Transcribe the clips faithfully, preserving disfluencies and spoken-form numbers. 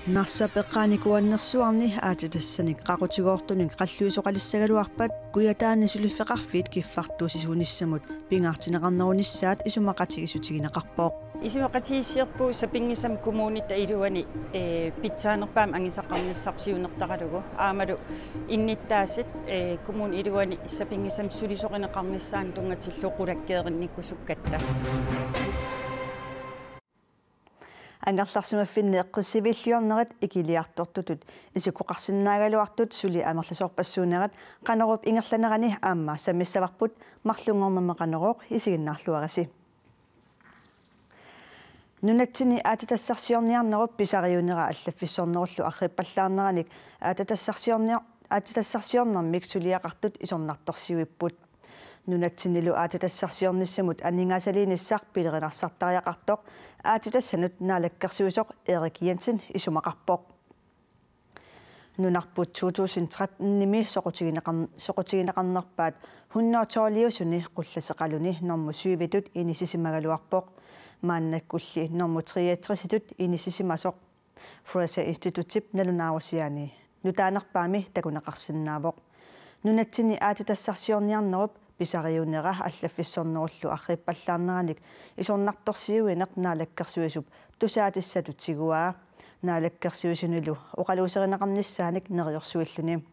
Narsap eqqaani Kuannersuarni aatsitassanik qaqutigoortunik qalluisoqalissagaluarpat Kujataani suliffeqarfiit kiffartuussisuunissamut pingaartinneqarnerunissaat isumaqatigiissutigineqarpoq. Isumaqatigiissiorpugut sapinngisamik kommunitta iluani, ee, pitsaanerpaamik angisaqarnissaq siunertaralugu aammalu innuttaasut, ee, kommunip iluani sapinngisamik sulisorineqarnissaannut tunngatillugu qulakkeerinnikkusukkatta. Angerlarsimaffinni eqqissiviilliornerat ikiliartortutut isikkoqarsinnaagaluartut suli amerlasoorpassuunerat Qanoruup ingerlanerani aamma sammissavarput, marlunngornermi Qanorooq, isiginnaarluarisi. Nunatsinni aatsitassarsiorniarnerup pisariunera allaffissornerullu arriippallaarneranik aatsitassarsiorniar-, aatsitassarsiornermik suliaqartut isornartorsiuipput. Nunatsinnilu aatsitassarsiornissamut aningaasaliinissaq pilerinarsaartariaqartoq aatsitassanut naalakkersuisoq Erik Jensen isumaqarpoq. Nunarput to tusind tretten-imi soqutigineqar-, soqutigineqarnerpaat hundrede tolv-iusuni qullasseqaluni normu syv-itut inissisimagaluarpoq. Maannakkulli normu treogtres-itut inissisimasoq Fraser Institutip nalunaarusiaani nutaanerpaami takuneqarsinnaavoq. Nunatsinni aatsitassarsiorniarnerup pisariunera allaffissornerullu arriippallaarneranik isornartorsiuineq naalakkersuisup tusaatissatut tiguaa. Naalakkersuisunilu oqaluuserineqarnissaanik neriorsuilluni.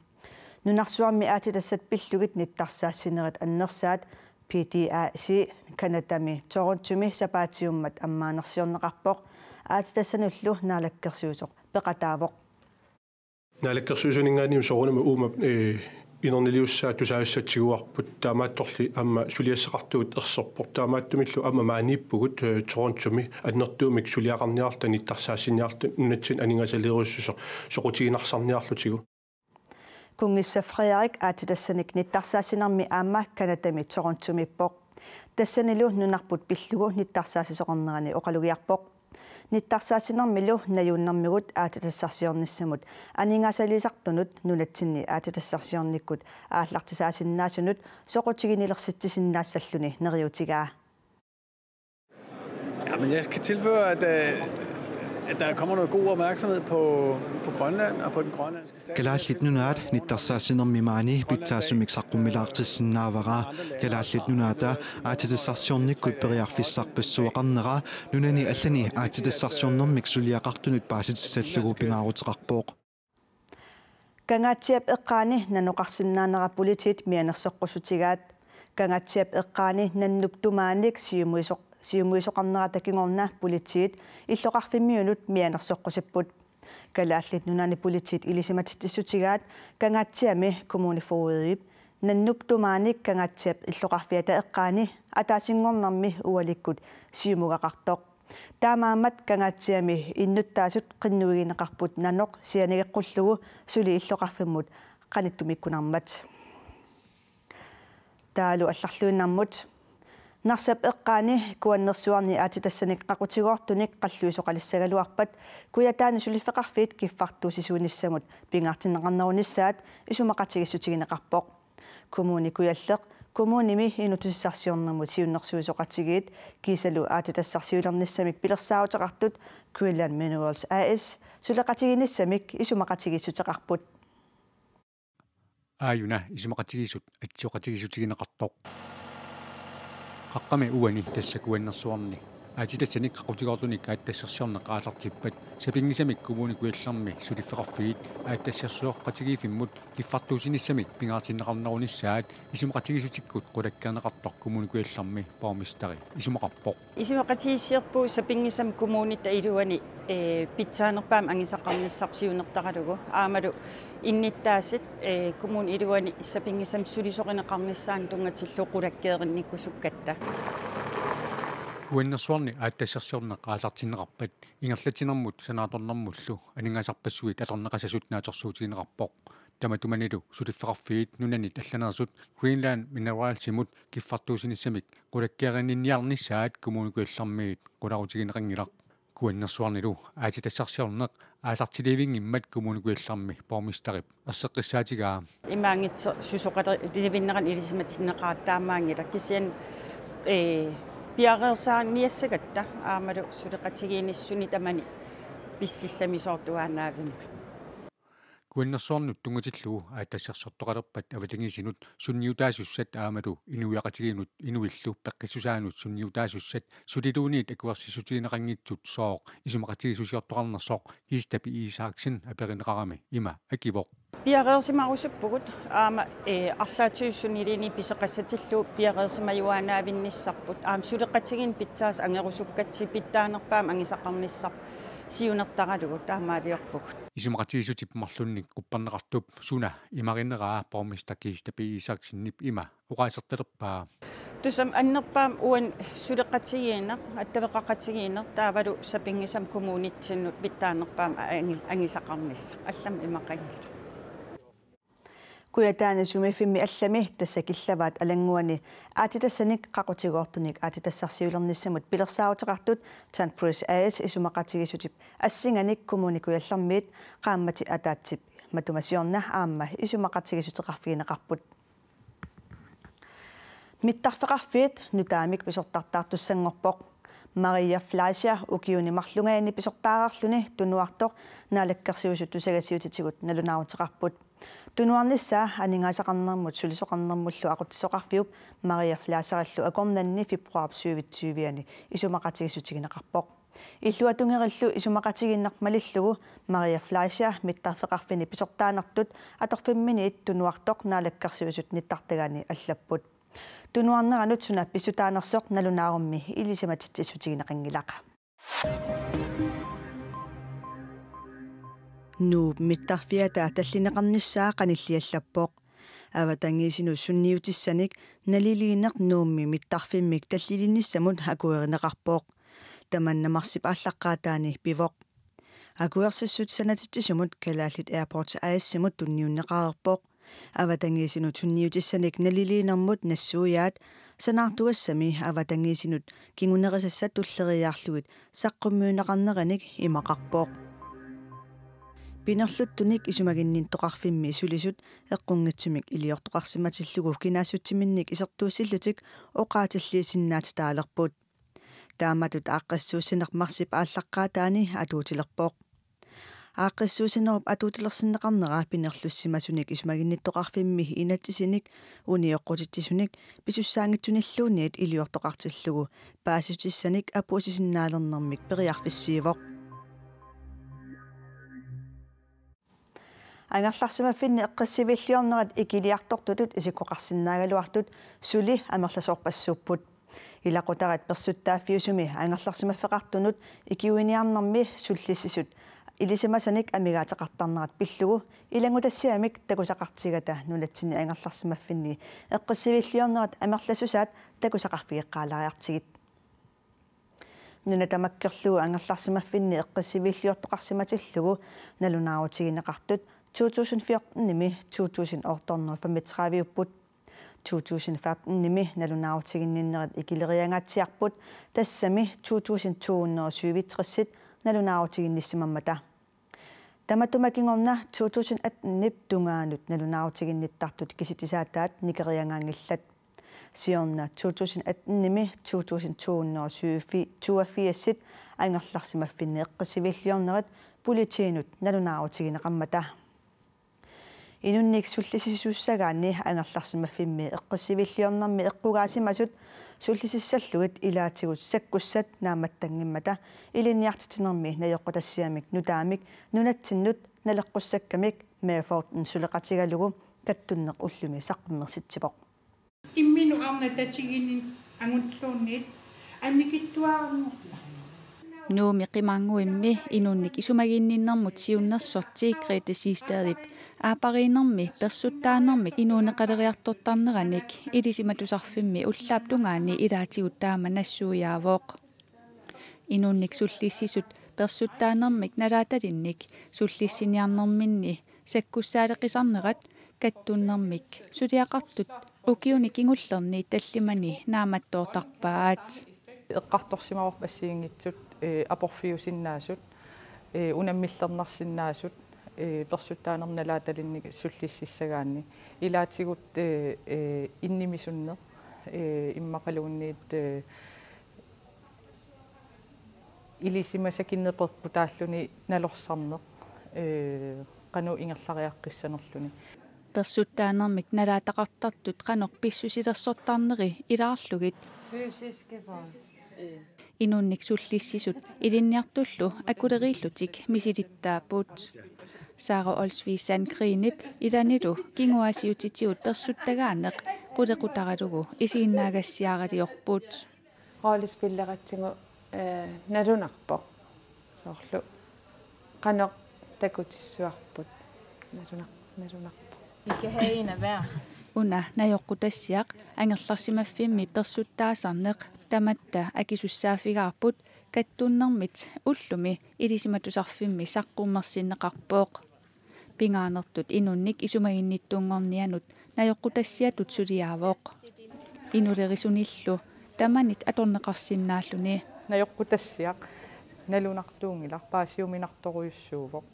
Nunarsuarmi aatsitassat pillugit nittarsaassinerit annersaat P D A C Canadami Torontomi sapaatiummat ammaanersiorneqarpoq, aatsitassanullu naalakkersuisoq peqataavoq. Naalakkersuisuninngaanniit soorunami uuma, ee, inerniliussaa tusaassatsiuarput, taamaattorli aamma suliassaqartugut erserpoq. Taamaattumillu aamma maaniippugut, ee, Torontomi annertuumik suliaqarniarluta, nittarsaassiniarluta, nunatsinni aningaasaliirussisoq soqutiginarsarniarlutigu. Kunngissaq Frederik aatsitassanik nittarsaassinermi aamma Canadami Torontomiippoq. Tassanilu nunarput pillugu nittarsaassisoqarnerani oqalugiarpoq. Nittarsaassinermilu najuunnermigut aatsitassarsiornissamut aningaasaliisartunut nunatsinni aatsitassarsiornikkut aallartisaasinnaasunut soqutiginilersitsisinnaassallugu neriuutigaa. Ja, men jeg kan tilføje, at, øh, at der kommer noget god opmærksomhed på, på Grønland og på den grønlandske stat. Kalaallit Nunaat nittarsaassinermi maani pitsaasumik saqqummilaartissinnaavara. Kalaallit Nunaata aatsitassarsiornikkut periarfissarpassuaqarnera nunani allani aatsitassarsiornermik suliaqartunut paasitissallugu pingaaruteqarpoq. Kangaatsiap eqqaani nanoqarsinnaanera politiit mianersoqqussutigaat. Kangaatsiap eqqaani nannup tumaanik siumuisoq-, siumuisoqarnerata kingorna politiit illoqarfimmiunut mianersoqqusipput. Kalaallit Nunaanni politiit ilisimatitsissutigaat Kangaatsiami kommunefogedip nannup tumaanik Kangaatsiap illoqarfiata eqqaani ataasinngornermi ualikkut siumugaqartoq. Taamaammat Kangaatsiami innuttaasut qinnuigineqarput nanoq sianigeqqullugu suli illoqarfimmut qanittumikkunarmat. Taavalu allarluinnarmut. Narsap eqqaani Kuannersuarni aatsitassanik qaqutigoortunik qalluisoqalissagaluarpat Kujataani suliffeqarfiit kiffartuussisuunissamut pingaartinneqarnerunissaat isumaqatigiissutigineqarpoq. Kommune Kujalleq, kommunimi inuussutissarsiornermut siunnersuisoqatigiit kiisalu aatsitassarsiulernissamik pilersaaruteqartut Greenland Minerals A/S suleqatigiinnissamik isumaqatigiissuteqarput. Aajuna isumaqatigiissut atsioqatigiissutigineqartoq. Qaqqami uani tassa Kuannersuarni aatsitassanik qaqutigoortunik aatsitassarsiorneq aallartippat sapinngisamik Kommune Kujallermi suliffeqarfiit aatsitassarsioqatigiiffimmut kiffartuussinissamik pingaartinneqarnerunissaat isumaqatigiissutikkut qulakkeerneqartoq Kommune Kujallermi borgmesteri isumaqarpoq. Isumaqatigiissiorpugut sapinngisamik kommunitta iluani, ee, pitsaanerpaamik angisaqarnissaq siunertaralugu aammalu innuttaasut, ee, kommunip iluani sapinngisamik sulisorineqarnissaannut tunngatillugu qulakkeerinnikkusukkatta. Kuannersuarni aatsitassarsiorneq aallartinneqarpat ingerlatsinermut sanaartornermullu aningaasarpassuit atorneqassasut naatsorsuutigineqarpoq. Tamatumanilu suliffeqarfiit nunanit allaneersut Greenland Mineralsimut kiffartuussinissamik qulakkeerinninniarnissaat Kommune Kujallermiit qularutigineqanngilaq. Kuannersuarnilu aatsitassarsiorneq aallartilivinngimmat Kommune Kujallermi borgmesterip erseqqissaatigaa. Imaanngitsoq susoqatilivinnerani ilisimatinneqarata taamaanngilaq, kisianni, ee, piareersaarniassagatta aammalu suleqatigiinnissamut tamani pississamisoortuaannaavimmat. Kuannersuarnut tunngatillugu aatsitassarsiortoqalerpat avatangiisinut sunniutaasussat aammalu inuiaqatigiinnut inuillu peqqissusaannut sunniutaasussat suliluunniit akuersissutigineqanngitsut sooq isumaqatigiissusiortoqarnersoq Kiista P. Isaksen aperineqarami ima akivoq. Piareersimarusuppugut aamma ee arlaatigut sunilluunniit pisoqassatillugu piareersimajuaannaavinnissarput aamma suleqatigiinneq pitsaasut angerusukkatsigit pitsaanerpaamik angisaqarnissarput siunertaralugu taamaaliorpugut. Isumaqatigiissutip marlunnik qupperneqartup suna imarineraa borgmester Kiista P. Isaksenip ima oqaasertalerpaa. Tassami annerpaamik uani suleqatigiinneq, attaveqaqatigiinneq taavalu sapinngisamik kommunitsinnut pitsaanerpaamik angi-, angisaqarnissaq allamik imaqanngilaq. Kujataani sumiiffimmi allami tassa Killavaat Alannguani aatsitassanik qaqutigoortunik aatsitassarsiulernissamut pilersaaruteqartut Tanbridge A/S isumaqatigiissutip assinganik Kommune Kujallermiit qaammatip ataatsip matuma siorna aamma isumaqatigiissuteqarfigineqarput. Mittarfeqarfiit nutaamik pisortartaartussanngorpoq. Maria Fleischer ukiuni marlungaani pisortaareerluni tunuartoq Naalakkersuisut tusagassiuutitigut nalunaaruteqarput. Tunuarnissaa aningaasaqarnermut sulisoqarnermullu aqutsisoqarfiup Maria Fleischerillu akornanni februaarip syvogtyve-ani isumaqatigiissutigineqarpoq. Illuatungerillu isumaqatigiinneq malillugu Maria Fleischer mittarfeqarfini pisortaanertut atorfimminiit tunuartoq Naalakkersuisut nittartagaani allapput. Tunuarneranut suna pissutaanersoq nalunaarummi ilisimatitsissutigineqanngilaq. Nuup mittarfiata tallineqarnissaa qanilliallappoq. Avatangiisinut sunniutissanik naliliineq Nuummi mittarfimmik talliliinissamut akuerineqarpoq. Tamanna marsip aallaqqaataani pivoq. Akuersissut sanatitsisumut Kalaallit Airports A/S-imut tunniunneqareerpoq. Avatangiisinut sunniutissanik naliliinermut nassuiaat sanaartugassami avatangiisinut kingunerisassat tulleriiaarlugit saqqummiunneqarneranik imaqarpoq. Pinerluttunik isumaginnittoqarfimmi sulisut eqqunngitsumik iliortoqarsimatillugu kinaassutsiminnik isertuussillutik oqaatilliisinnaatitaalerput. Taamatut aaqqissuussineq marsip aallaqqaataani atuutilerpoq. Aaqqissuussinerup atuutilersinneqarnera pinerlussimasunik isumaginnittoqarfimmi inatsisinik unioqqutitsisunik pisussaanngitsunilluunniit iliortoqartillugu paasissutissanik apuussisinnaalernermik periarfissiivoq. Angerlarsimaffinni eqqissiviliornerat ikiliartortutut isikkoqarsinnaagaluartut suli amerlasoorpassuupput. Ilaqutariit persuttaaffiusumi angerlarsimaffeqartunut ikiuiniarnermi sullissisut ilisimasanik amigaateqartarnerat pillugu ilanngutassiamik takusaqartigatta nunatsinni angerlarsimaffinni eqqissiviliornerat amerlassusaat takusaqarfigeqqaalaariartigit. Nuna tamakkerlugu angerlarsimaffinni eqqissiviliortoqarsimatillugu nalunaarutigineqartut to tusind fjorten-imi to tusind otte hundrede femogtredive-upput. To tusind femten-imi nalunaarutiginninnerat ikileriangaatsiarput, tassami to tusind to hundrede syvogtres-it nalunaarutiginnissimammata. Tamatuma kingorna to tusind atten-ip tungaanut nalunaarutiginnittartut kisitsisaatai nikeriangaanngillat. Siorna to tusind atten-imi to tusind to hundrede toogfirs-it angerlarsimaffinni eqqissiviliornerat politiinut nalunaarutigineqarmata. Inunnik sullissisussagaanni angerlarsimaffimmi eqqissiviliornermi eqqugaasimasut sullisissallugit ilaatigut sakkussat naammattanngimmata ilinniartitsinermi najoqqutassiamik nutaamik nunatsinnut naleqqussakkamik Marefonden suleqatigalugu kattunneq ullumi saqqummersitsivoq. Imminut arnat tatiginit angulluunniit annikitsuararnerput. Nuummi qimarnguimmi inunnik isumaginninnermut siunnersorti Grete Siegstadip aappariinnermi persuttaanermik inuuneqaleriartortarneranik Ilisimatusarfimmi ullaap tungaani ilaatigut taama nassuiaavoq. Inunnik sullissisut persuttaanermik nalaatalinnik sullissiniarnerminni sakkussaaleqisarnerat kattunnermik suliaqartut ukiuni kingullerni tallimani naammattoortarpaat. Eqqartorsimavarput assigiinngitsut, ee, aporfiusinnaasut, ee, unammillernarsinnaasut, ee, persuttaanermik nalaatalinnik sullississagaanni. Ilaatigut, ee, ee, innimisunneq, ee, immaqaluunniit, ee, Ilisimasakinneq peqqutaalluni nalorsarneq, ee, qanoq ingerlariaqqissanerluni. Persuttaanermik nalaataqartartut qanoq pissusilersortarneri ilaarlugit. Inunnik sullissisut ilinniartullu akuleriillutik misilittaapput. Sara Olsvig Sandgreenip ilanilu kinguaassiuutitigut persuttagaaneq qulequtaralugu isiginnaagassiaraliorput. Rollespilleratsigu, ee, nalunarpoq. Soorlu qanoq takutissavarput. Nalunar-, nalunarpoq. De skal have en af hver. Una najoqqutassiaq angerlarsimaffimmi persuttaasarneq tamatta akisussaaffigaarput, kattunnermit ullumi ilisimatusarfimmi saqqummersinneqarpoq. Pingaanertut inunnik isumaginnittunngornianut najoqqutassiatut suliaavoq. Inulerisunillu tamanit atorneqarsinnaalluni. Najoqqutassiaq nalunartuunngilaq, paasiuminartorujussuuvoq.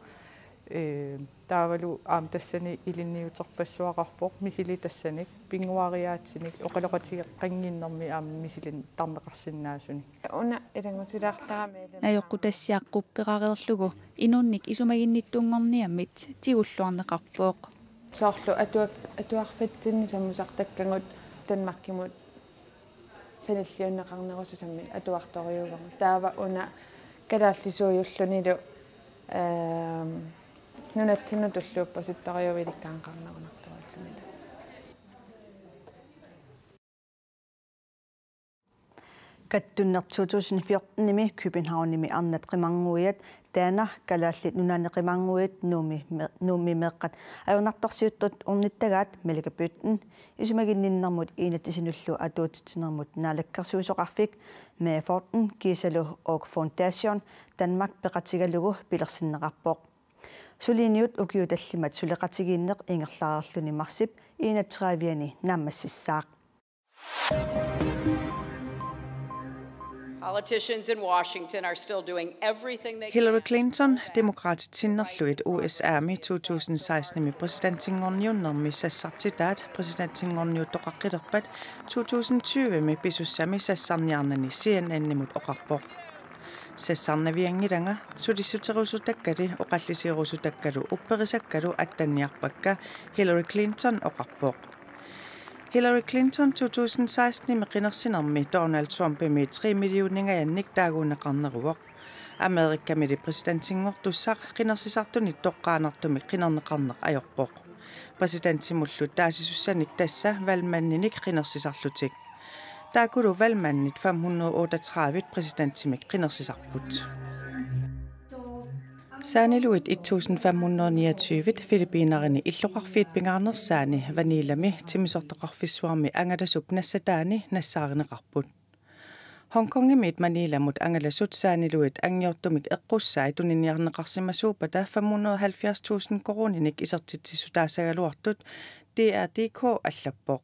Ee, taavalu aamma tassani ilinniuterpassuaqarpoq, misilitassanik, pinnguariaatsinik, oqaloqatigeqqannginnermi aamma misilintarneqarsinnaasunik. Una ilanngutilaartarami. Najoqqutassiaq qupperareerlugu inunnik isumaginnittunngorniammit tigulluarneqarpoq. Soorlu atuak-, atuarfitsinni sammisartakkagut Danmarkimut sanilliunneqarnerususammik atuartorujuugagut. Taava una kalaallisuujullunilu, ehm, nunatsinnut tulluuppasittorujuuvoq ilikkaanqarnerunartorujullunilu. Kattunneq to tusind fjortenimi Københavnimi arnat qimarnguiat taanna Kalaallit Nunaanni qimarnguiat Nuummi me-, Nuummi meeqqat ajornartorsiuttut ornittagaat Mælkebøtten isumaginninnermut inatsisinullu atuutitsinermut naalakkersuisoqarfik Maefordten kiisalu Og Foundation Danmark peqatigalugu pilersinneqarpoq. Suliniut ukiut tallimat suleqatigiinneq ingerlareerluni marsip enogtredive-ani naammassissaaq. Politicians in Washington are still doing everything they Hillary can. Clinton, Demokraatit sinnerlugit U S A-mi to tusind seksten-imi præsidentinngorniunnermi sassartitaat præsidentinngorniuttoqaqqilerpat to tusind tyve-mi pisussami sassarniarnani C N N-imut oqarpoq. Sassarnavianngilanga, sulissuterusuttakkali oqallisigerusutakkalu upperisakkalu attanniarpakka, Hillary Clinton oqarpoq. Hillary Clinton to tusind seksten-imi qinersinermi Donald Trumpimit tre millioningajannik taaguunneqarneruvoq. Amerikamili præsidentinngortussaq qinersisartunit toqqaannartumik qinerneqarneq ajorpoq. Præsidentimullu taasisussanik tassa valgmandinik qinersisarlutik. Taakkulu valgmandit fem hundrede otteogtredive præsidentimik qinersisarput. Saaniluit et tusind fem hundrede niogtyve Filippinerini illoqarfiit pingaarnersaanni Vanillami timisortoqarfissuarmi angalasup nassataani nassaarineqarput. Hongkongimiit Manillamut angalasut saaniluit anngiortumik eqqussai tuniniarneqarsimasuuppata fem hundrede halvfjerds tusind koruuninik isertitsissutaasagaluartut D R D K allappoq.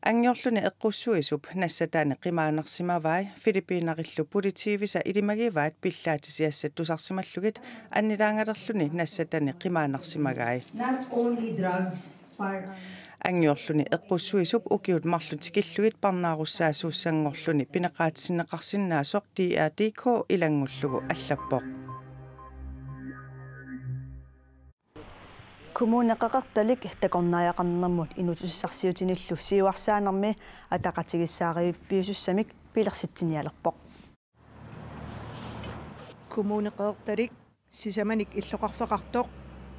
Anngiorluni eqqussuisup nassataani qimaannarsimavai, Filippinerillu politiivisa ilimagivaat pillaatisiassat tusarsimallugit annilaangalerluni nassatani qimaannarsimagai. Not only drugs, firearms. Anngiorluni eqqussuisup ukiut marluk tikillugit parnaarussaasuussanngorluni pineqaatissinneqarsinnaasoq D R D K ilanngullugu allappoq. Kommune Qeqertalik takornariaqarnermut inuussutissarsiutinillu siuarsaanermi ataqatigiissaariffiusussamik pilersitsinialerpoq. Kommune Qeqertalik sisamanik illoqarfeqartoq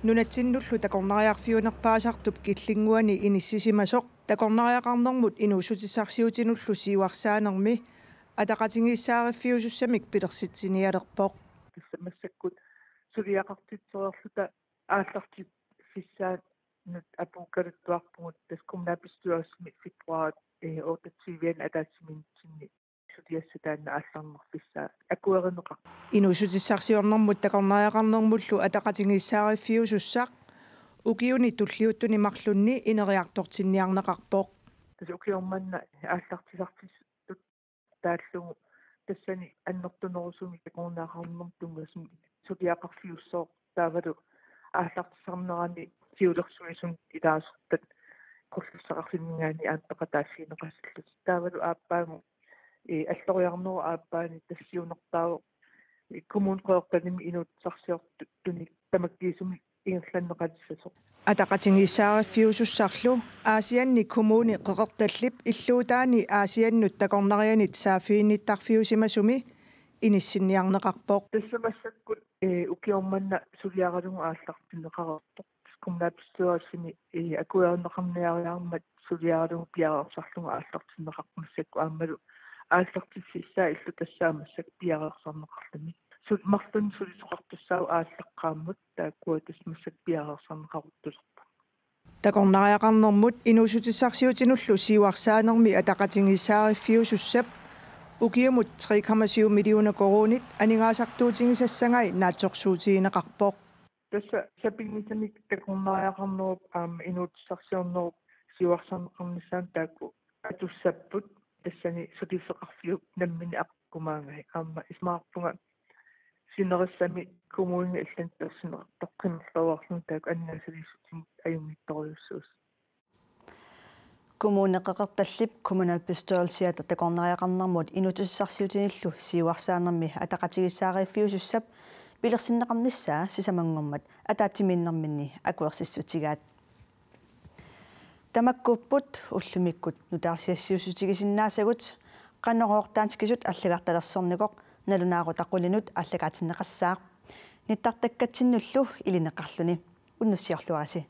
nunatsinnullu takornariarfiunerpaasartup killinnguani inissisimasoq takornariaqarnermut inuussutissarsiutinullu siuarsaanermi ataqatigiissaariffiusussamik pilersitsinialerpoq. Tassa massakkut suliaqartitsereerluta aallartiffissaannut apuukkaluttuarpugut, tassa kommunalbestyrelsimi februar, eh, otteogtyve-ani ataatsimiinnitsinni suliassat taanna aallarnerfissaa akuerineqarpoq. Inuussutissarsiornermut takornariaqarnermullu ataqatigiissaariffiusussaq ukiuni tulliuttuni marlunni ineriartortinniarneqarpoq. Tassa ukioq manna aallartisarfissatut taallugu tassani annertunerusumik takornariaqarnermut tunngasumik suliaqarfiussooq, taavalu aallartisarnerani siulersuisuni ilaasortat qullussaqarfimminngaanniit aamma peqataaffigineqassallutik. Taavalu aappaagu, ee, alloriarnerup aappaani tassa siunertaavoq Kommune Qeqertalimmi inuussutissarsiortunik tamakkiisumik ingerlanneqalissasoq. Ataqatigiissaariffiusussarlu Aasianni Kommune Qeqertallip illuutaani Aasiannut takornarianit saaffiginnittarfiusimasumi inissinniarneqarpoq. Tassa massakkut, eh, ukioq manna suliaralugu aallartinneqareerpoq. Kommunalbestyrelsimi, eh, akuerineqarniariarmat suliaralugu piareersarlugu aallartinneqarpoq massakkut aammalu aallartississaa illu tassaammat massakkut piareersarneqarluni. Sut marlunnik sulisoqartussaavoq aallaqqaammut taakkua tassa massakkut piareersarneqaruttulerput. Takornariaqarnermut inuussutissarsiutinullu siuarsaanermi ataqatigiissaariffiusussap ukiumut tre komma syv millioner koruunit aningaasartuutigisassagai naatsorsuutigineqarpoq. Tassa sapinngisamik takornariaqarnerup aamma inuussutissarsiornerup siuarsarneqarnissaanut taakku atussapput, tassani suliffeqarfiup nammineq aqqumaagai. Aamma isumaqarpunga sinerissami kommunimi allanut peersineqartoq qimerluarluni taakku aningaasaliissutigut ajunngitsorujussuusut. Kommune Qeqertallip kommunalbestyrelsiata takornariaqarnermut inuussutissarsiutinillu siuarsaanermi ataqatigiissaariffiusussap pilersinneqarnissaa sisamanngormat ataatsimiinnerminni akuersissutigaat. Tamakkuupput ullumikkut nutaarsiassiussutigisinnaasagut. Qanorooq danskisut allagartalersornikoq nalunaarutta qulinut allagaatinneqassaaq. Nittartakkatsinnullu ilineqarluni. Unnussiorluarisi.